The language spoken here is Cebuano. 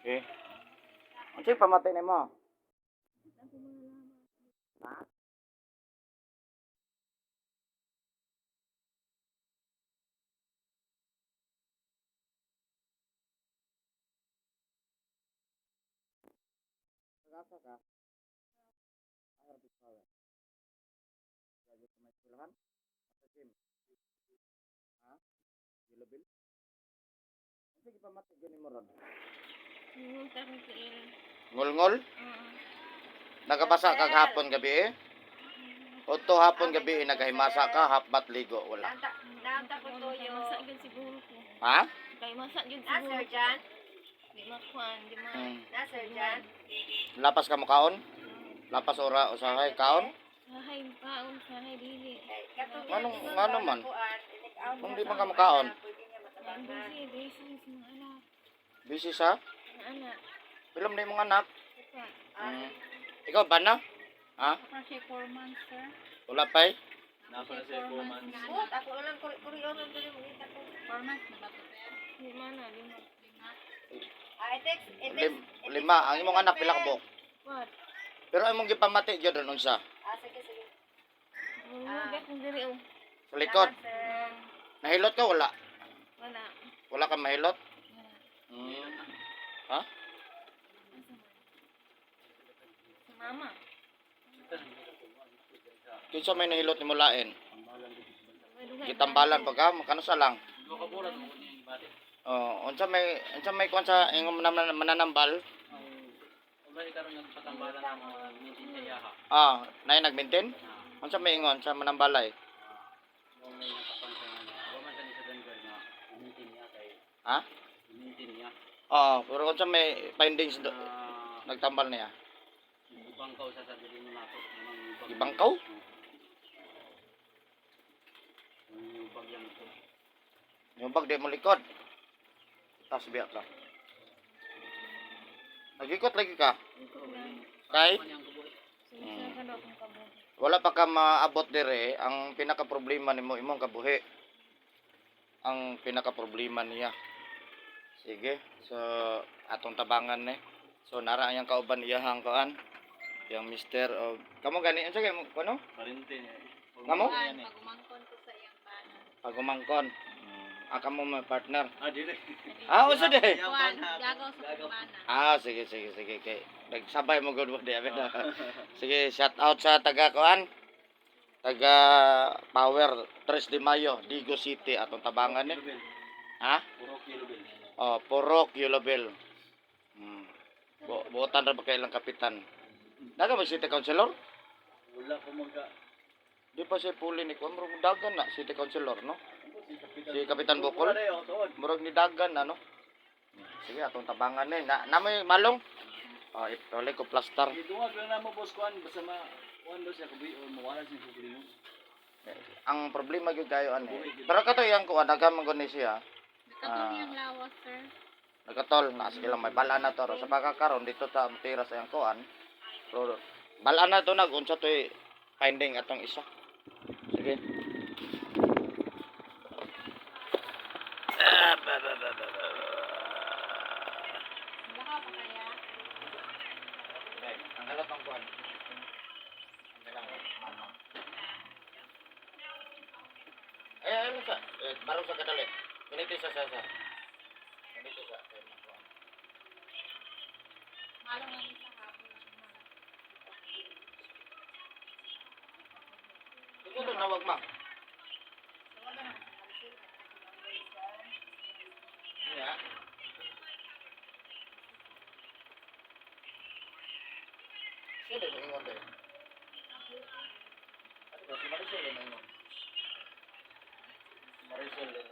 Okay. Unsay pamati nimo? Ha? Pag-asa ka? Ay, Big Power. Graduate sa may eskwelahan? Sa gym? Ha? Yellow? Sige, pamati gani mo ron. Ngul ta kong tiil. Ngol-ngol? Oo. Nagabasa ka hapon gabi eh? Oto hapon gabi eh, nagahimasa ka, half bat ligo, wala. Naanta ko Kay toyo. masa gyud siguro ko. Ha? Kay masa gyud Na, siguro. Sir John? Di makuan, di ma. Na, Sir John? Lapas ka mo kaon? Lapas ora usahay kaon? Sahay paon, sahay dili. Ngano man? Kung di man ka makaon. Ang busy, busy sa mga anak. Busy sa? Mga anak. Pila man imong anak? Upa. Ikaw ba na? Ha? Ako siya 4 months, sir. Wala pa eh? Napa na siya 4 months. Put, ako lang kuryoso dili mo kita ko. 4 months na ba to, sir? Lima na, lima. Lima? Ah, i-text, i-text. Lima. Ang imong anak pila ka buok? What? Pero imong gipamati gyud ron unsa? Ah, sige, sige. Ngul kong diri oh. Sa likod. Salamat, sir. Nahilot ka wala? Wala. Wala ka mahilot? Wala. Ha? Asa man? Sa mama. Kinsa may nahilot nimo lain? May dugay. Gitambalan pa ka, makano sa lang. Duha ka bulan mo niya yung bati. Oh, unsa may kuan sa imong mananambal? Ang ubay karon nga patambalan na mo meeting sa yaha. Ah, nay nagmaintain? Unsa may ingon sa manambalay? Mo may nakapan sa nga. Wa man siya ni sa Denver nga meeting niya kay Ha? meeting niya. Oo, pero unsa may findings do, Ah, nagtambal niya? ibangkaw sa dili mo nato. Namang Ibangkaw? Yung bagyan ko. Yung bag di mo likod. Tas biya ka. Nagikot lagi ka. Ikaw lang. Kay Sumisa ka daw kung kabuhi. wala pa ka maabot dire ang pinaka problema nimo imong kabuhi. Ang pinaka problema niya. Sige, so atong tabangan ni. So nara ang kauban iyahang kuan. Yang mister og kamo gani unsa kay mo kuno? Parente niya. Kamo? Kuan, pag umangkon ko sa iyang bana. Pagumangkon. Ah, kamo may partner. Ah, dili. Ah, unsa di? Kuan, gagaw sa kong bana. Ah, sige sige sige kay nagsabay mo gud mo di abi na. Sige, shout out sa taga kuan. Taga Power 3 de Mayo, Digo City atong tabangan ni. Ha? Puro kilobel. Oh, Porok Yulobel. Buotan ra ba kay ilang kapitan? Daga ba city councilor? Wala ko magka Di pa siya puli ni kuan murag dagan na city councilor, no? Si Kapitan. Si Kapitan Bukol? Wala oh, tuod. Murag ni dagan na, no? Sige, atong tabangan ni. Na, namoy malong. Oh, ipole ko plaster. Giduwag lang namo boss kuan basta ma kuan daw siya kubi o mawala siya kubi mo. Ang problema gyud kayo ani. Pero kato iyang kuan dagan man gud ni siya. Nakatol Ah. niyang lawas, sir. Nagatol na sige lang may bala na to ro. Sa pagkakaron dito ta tira sa iyang kuan. Pero bala na to nag unsa to finding atong isa. Sige. Ah, ba, ba, ba, ba, ba. Wala ka pa kaya? Okay, ang halot ang kuan. Ang dalang manong. Ay, ay, ano sa? Eh, barong sa kadali. Ganito sa. Ganito sa. Eh, makuan. Malong lang sa hapon. Ikaw doon nawag ma. Yeah. Siya din ingon din. Ano ba? Si Maricel din ingon. Si Maricel din.